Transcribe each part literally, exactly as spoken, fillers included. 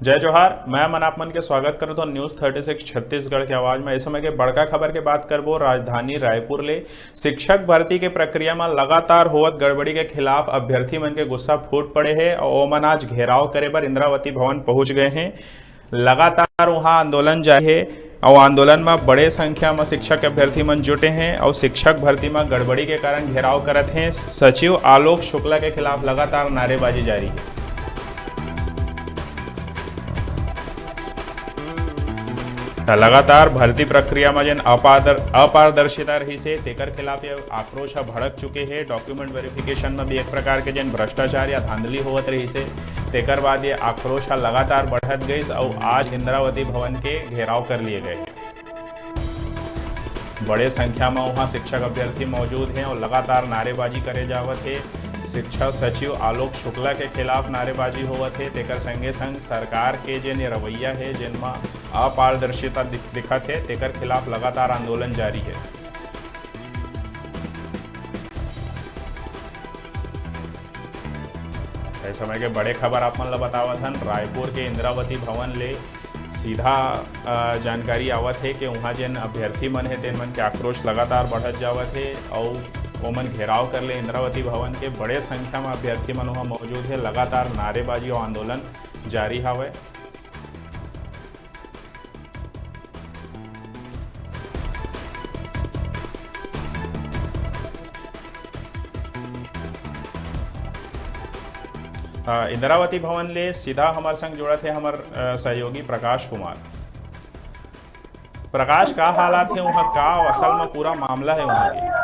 जय जोहार, मैं मन आप मन के स्वागत करत हूं न्यूज़ थर्टी सिक्स छत्तीसगढ़ के आवाज में। इस समय के बड़का खबर के बात करबो राजधानी रायपुर ले। शिक्षक भर्ती के प्रक्रिया में लगातार होवत गड़बड़ी के खिलाफ अभ्यर्थी मन के गुस्सा फूट पड़े हे और ओमन आज घेराव करे बर इंद्रावती भवन पहुंच गए हैं। लगातार वहां आंदोलन जारी है और आंदोलन में बड़े संख्या में शिक्षक अभ्यर्थी मन जुटे हैं और शिक्षक भर्ती में गड़बड़ी के कारण घेराव करत हैं। सचिव आलोक शुक्ला के खिलाफ लगातार नारेबाजी जारी है। त लगातार भर्ती प्रक्रिया म जेन अपारदर-, अपारदर्शिता रहिस हे, तेकर खिलाफ ये आक्रोश ह भड़क चुके हे। डॉक्यूमेंट वेरिफिकेशन म भी एक प्रकार के जेन भ्रष्टाचार या धांधली होवत रहिस हे, तेकर बाद ये आक्रोश ह लगातार बढ़त गइस अउ आज इंद्रावती भवन के घेराव कर लिए गए हे। बड़े संख्या म उहां शिक्षक अभ्यर्थी मौजूद हें अउ लगातार नारेबाजी करे जावत हे। शिक्षा सचिव आलोक शुक्ला के खिलाफ नारेबाजी होवत हे, तेकर संगे संग सरकार के जेन ये रवैया हे, जेन म अपारदर्शिता दिख-, दिखत हे, तेकर खिलाफ लगातार आंदोलन जारी हे। ए समय के बड़े खबर आप मन ल बतावत हन, रायपुर के इंद्रावती भवन ले सीधा, अ, जानकारी आवत हे कि उहाँ जेन अभ्यर्थी मन हे, तेन मन के आक्रोश लगातार बढ़त जावत हे अउ ओमन घेराव कर ले इंद्रावती भवन के। बड़े संख्या म अभ्यर्थी मन उहाँ मौजूद हे। लगातार नारेबाजी अउ आंदोलन जारी हावय। अ, इंद्रावती भवन ले सीधा हमर संग जुड़त हे हमर, अ, सहयोगी प्रकाश कुमार। प्रकाश, का हालात हे वहाँ, का असल में पूरा मामला हे वहाँ के?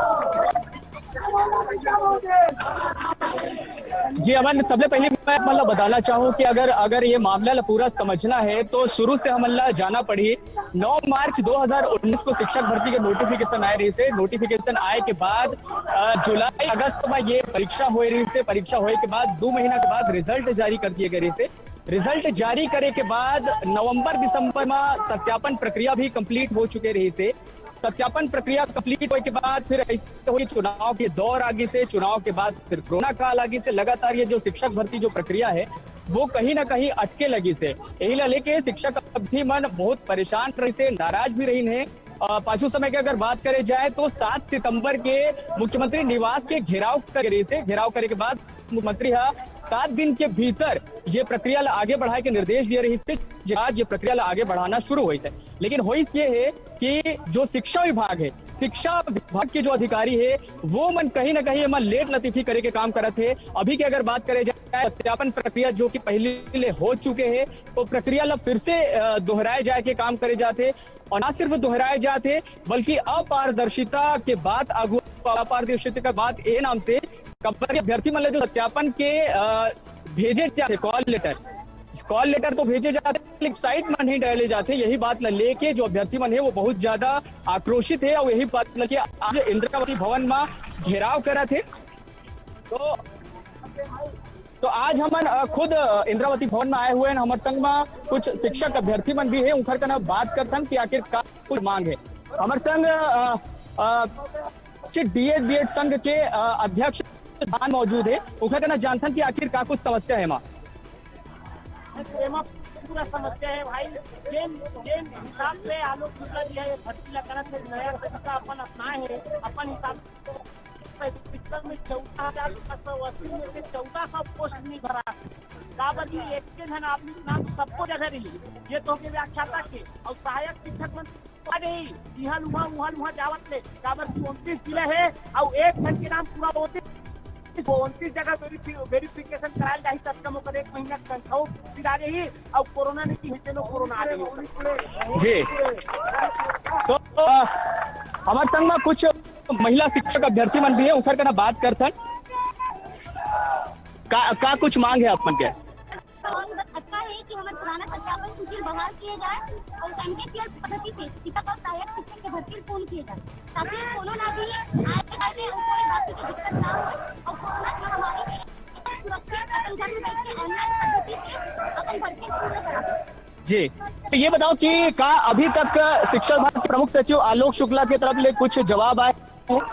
जी अमन, सबले पहले मैं मतलब बताना चाहूँ कि अगर अगर ये मामला ला पूरा समझना है तो शुरू से हमन ला जाना पड़ी। नौ मार्च दो हज़ार उन्नीस को शिक्षक भर्ती के नोटिफिकेशन आए रहिस हे। नोटिफिकेशन आए के बाद, अ, जुलाई अगस्त में ये परीक्षा होए रहिस हे। परीक्षा होए के बाद दो महीना के बाद रिजल्ट जारी कर दिए गए रहिस हे। रिजल्ट जारी करे के बाद नवंबर दिसंबर में सत्यापन प्रक्रिया भी कंप्लीट हो चुके रहिस हे। सत्यापन प्रक्रिया कंप्लीट होए के बाद फिर ऐसे हुई चुनाव के दौर आ गिस हे, चुनाव के बाद फिर कोरोना काल आ गिस हे। लगातार ये जो शिक्षक भर्ती जो प्रक्रिया है वो कहीं ना कहीं अटके लगिस हे। यही ला लेके शिक्षक अभ्यर्थी मन बहुत परेशान रहिस हे, नाराज भी रहिन हे। अ, पाछू समय के अगर बात करे जाए तो सात सितंबर के मुख्यमंत्री निवास के घेराव करे रहिस हे। घेराव करे के बाद मुख्यमंत्री ह सात दिन के भीतर ये प्रक्रिया ला आगे बढ़ाए के निर्देश दिए रहिस हे, जेकर बाद ये प्रक्रिया ला आगे बढ़ाना शुरू होइस हे। लेकिन होइस ये हे कि जो शिक्षा विभाग है, शिक्षा विभाग के जो अधिकारी है, वो मन कहीं ना कहीं एमा लेट लतीफी करे के काम करत हे। अभी के अगर बात करे जाए सत्यापन प्रक्रिया जो कि पहले ले हो चुके हे, तो प्रक्रिया ला फिर से, अ, दोहराए जाए के काम करे जात हे। और ना सिर्फ दोहराए जात हे, बल्कि अपारदर्शिता के बात आगू, अपारदर्शिता के बात ए नाम से काबर कि अभ्यर्थी मन ला जो सत्यापन के, अ, भेजे जाथे कॉल लेटर, कॉल लेटर तो भेजे जाथे, लेकिन साइट में नहीं डाले जाथे। यही बात ला लेके जो अभ्यर्थी मन हे वो बहुत ज्यादा आक्रोशित हे और यही बात ला लेके आज इंद्रावती भवन में घेराव करत हे। तो, तो आज हमन, अ, खुद, अ, इंद्रावती भवन में आए हुए हैं, हमर संग में कुछ शिक्षक अभ्यर्थी मन भी हे, उनकर कना बात करथन कि आखिर का कुछ मांग हे। हमर संग, अ, अ, डीएड बीएड संघ के, अ, अध्यक्ष प्रधान मौजूद हे, उनकर कना जानथन कि आखिर का कुछ समस्या हे एमा। एमा पूरा समस्या हे भाई, जेन, जेन हिसाब से आलोक शुक्ला जी हे, भर्ती ला करत हे, नया तरीका अपन अपनाए हे, अपन हिसाब से पिछला में चौदह हजार पाँच सौ अस्सी में से चौदह सौ पोस्ट नहीं भरा हे। काबर कि एक झन आदमी के नाम सबको जगह रही, ये तो के व्याख्याता के और सहायक शिक्षक मन तो आ नहीं, इहाँ उहाँ, उहाँ उहाँ जावत ले, काबर कि उनतीस जिला हे और एक झन के नाम पूरा उनतीस, वो उनतीस जगह वेरिफि-, वेरिफिकेशन करायल जाही, तब कम ओकर एक महीना के तनख्वाह फिर आ जाही और कोरोना नहीं की, तेनो कोरोना आ जाही। जी, तो, अ, हमर संग में कुछ महिला शिक्षक अभ्यर्थी मन भी हे, उनकर कना बात करथन। का, का कुछ मांग हे आप मन के? मांग बस अतका हे कि हमर पुराना सत्यापन सूची बहाल किए जाए और एमकेसीएल पद्धति से शिक्षक और सहायक शिक्षक के भर्ती पूर्ण किए जाए, ताकि कोनो ला भी आए जाए में कोई बात की दिक्कत ना हो और कोरोना महामारी में सुरक्षित और संगठित करके ऑनलाइन पद्धति से अपन भर्ती पूर्ण करा सके। जी, तो ये बताओ कि का अभी तक शिक्षा विभाग के प्रमुख सचिव आलोक शुक्ला की तरफ ले कुछ जवाब आए? हमर सर,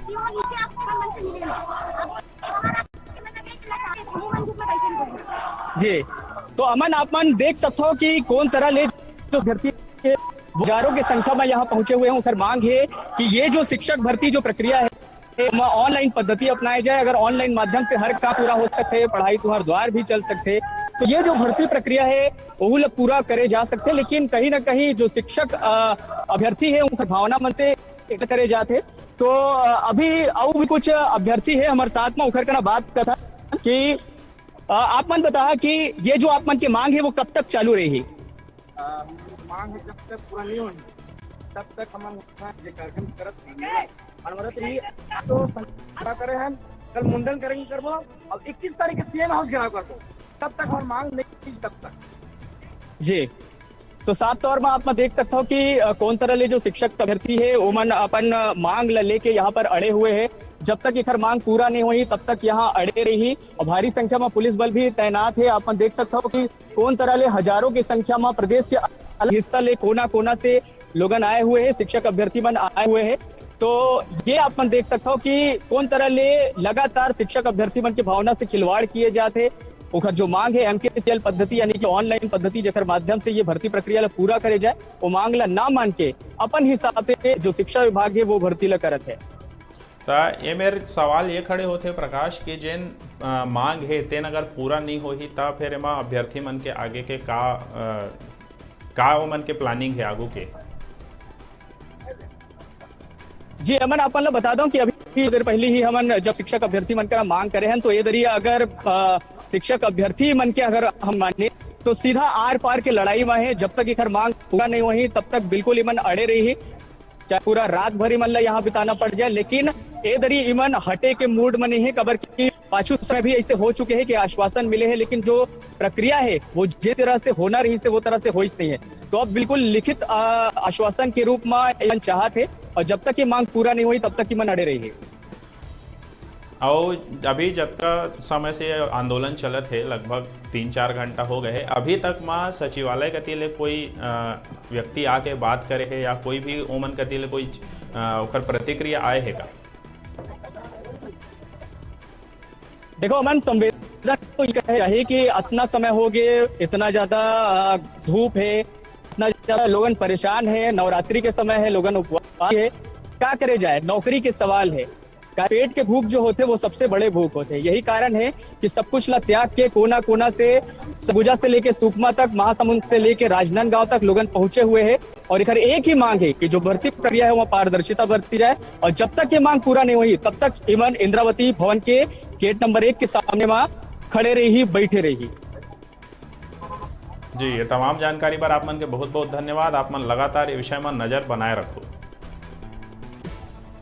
कि वो नीचे आपको मन से मिलेंगे। अब हमारा मन लगे कि लगा के घूमू मन धूप में बैठे नहीं। जी, तो अमन, आप मन देख सकथो कि कोन तरह ले जो अभ्यर्थी हे, हजारों के संख्या में यहाँ पहुंचे हुए हैं। उनकर मांग हे कि ये जो शिक्षक भर्ती जो प्रक्रिया हे, एमा online पद्धति अपनाए जाए। अगर online माध्यम से हर काम पूरा हो सकथे, पढ़ाई तुम्हार द्वार भी चल सकथे, तो ये जो भर्ती प्रक्रिया हे, ओहू ला पूरा करे जा सकथे। लेकिन कहीं ना कहीं जो शिक्षक, अ, अभ्यर्थी हे, उनकर भावना मन से करे जाथे। तो, अ, अभी अउ भी कुछ अभ्यर्थी हे हमर साथ में, उखर कना बात कथा कि, अ, आप मन बताहा कि ये जो आप मन के मांग हे, वो कब तक चालू रही? अ, मांग हे जब तक पूरा नहीं होही, तब तक हमन ये कार्यक्रम करत रही। और मदद रही तो पूरा करे हम, कल मुंडन करेंगे करबो, और इक्कीस तारीख के सीएम हाउस घेराव करबो, तब तक हमार मांग नहीं, तब तक। जी, तो साफ तौर में आप मन देख सकथो कि, अ, कोन तरह ले जो शिक्षक अभ्यर्थी हे, ओमन अपन, अ, मांग ला लेके यहाँ पर अड़े हुए हे। जब तक एखर मांग पूरा नहीं होही, तब तक यहाँ अड़े रही। और भारी संख्या में पुलिस बल भी तैनात हे। आप मन देख सकथो कि कोन तरह ले हजारों की संख्या में प्रदेश के अलग हिस्सा ले कोना-कोना से लोगन आए हुए हे, शिक्षक अभ्यर्थी मन आए हुए हे। तो ये आप मन देख सकथो कि कोन तरह ले लगातार शिक्षक अभ्यर्थी मन के भावना से खिलवाड़ किए जात हे। ओखर जो मांग हे एमकेसीएल पद्धति यानी कि online पद्धति जेकर माध्यम से ये भर्ती प्रक्रिया ला पूरा करे जाए, वो मांग ला ना मान के अपन हिसाब से जो शिक्षा विभाग हे वो भर्ती ला करत हे। त ए मेर सवाल ये खड़े होथे प्रकाश कि जेन, अ, मांग हे तेन अगर पूरा नहीं होही त फिर एमा अभ्यर्थी मन के आगे के का, अ, का ओमन के planning हे आगू के? जी, अमन, आप मन ला बता दो कि अभी थोड़ी देर पहले ही हमन जब शिक्षक अभ्यर्थी मन का मांग करे हन, तो ये दरी अगर, अ, शिक्षक अभ्यर्थी मन के अगर हम माने, तो सीधा आर पार के लड़ाई में हे। जब तक एकर मांग पूरा नहीं होही, तब तक बिल्कुल इमन अड़े रही, चाहे पूरा रात भर इमन ला यहाँ बिताना पड़ जाए। लेकिन ए दरी इमन हटे के मूड में नहीं हे, काबर कि पाछू समय भी ऐसे हो चुके हे कि आश्वासन मिले हे, लेकिन जो प्रक्रिया हे, वो जे तरह से होना रहिस हे, वो तरह से होइस नहीं हे। तो अब बिल्कुल लिखित, आ, आश्वासन के रूप में इमन चाहत हे, और जब तक ये मांग पूरा नहीं होही, तब तक इमन अड़े रही। अउ अभी जतका समय से आंदोलन चलत हे, लगभग तीन चार घंटा हो गए हे, अभी तक मा सचिवालय कति ले कोई, अ, व्यक्ति आके बात करे हे या कोई भी ओमन कति ले कोई, अ, ओकर प्रतिक्रिया आए हे का? देखो अमन, संवेदन तो ये कहे जाही कि इतना समय हो गए, इतना ज्यादा, अ, धूप हे, इतना ज्यादा लोगन परेशान हे, नवरात्रि के समय हे, लोगन उपवास हे, क्या करे जाए, नौकरी के सवाल हे। का-, पेट के भूख जो होथे, वो सबसे बड़े भूख होथे। यही कारण हे कि सब कुछ ला त्याग के कोना कोना से, सरगुजा से लेके सुकमा तक, महासमुंद से लेके राजनांदगांव तक लोगन पहुंचे हुए हे। और एकर एक ही मांग हे कि जो भर्ती प्रक्रिया हे, वहाँ पारदर्शिता बरती जाए, और जब तक ये मांग पूरा नहीं होही, तब तक इमन इंद्रावती भवन के गेट नंबर एक के सामने वहाँ खड़े रही, बैठे रही। जी, ये तमाम जानकारी बर आप मन के बहुत-बहुत धन्यवाद। आप मन लगातार ये विषय में नजर बनाए रखो।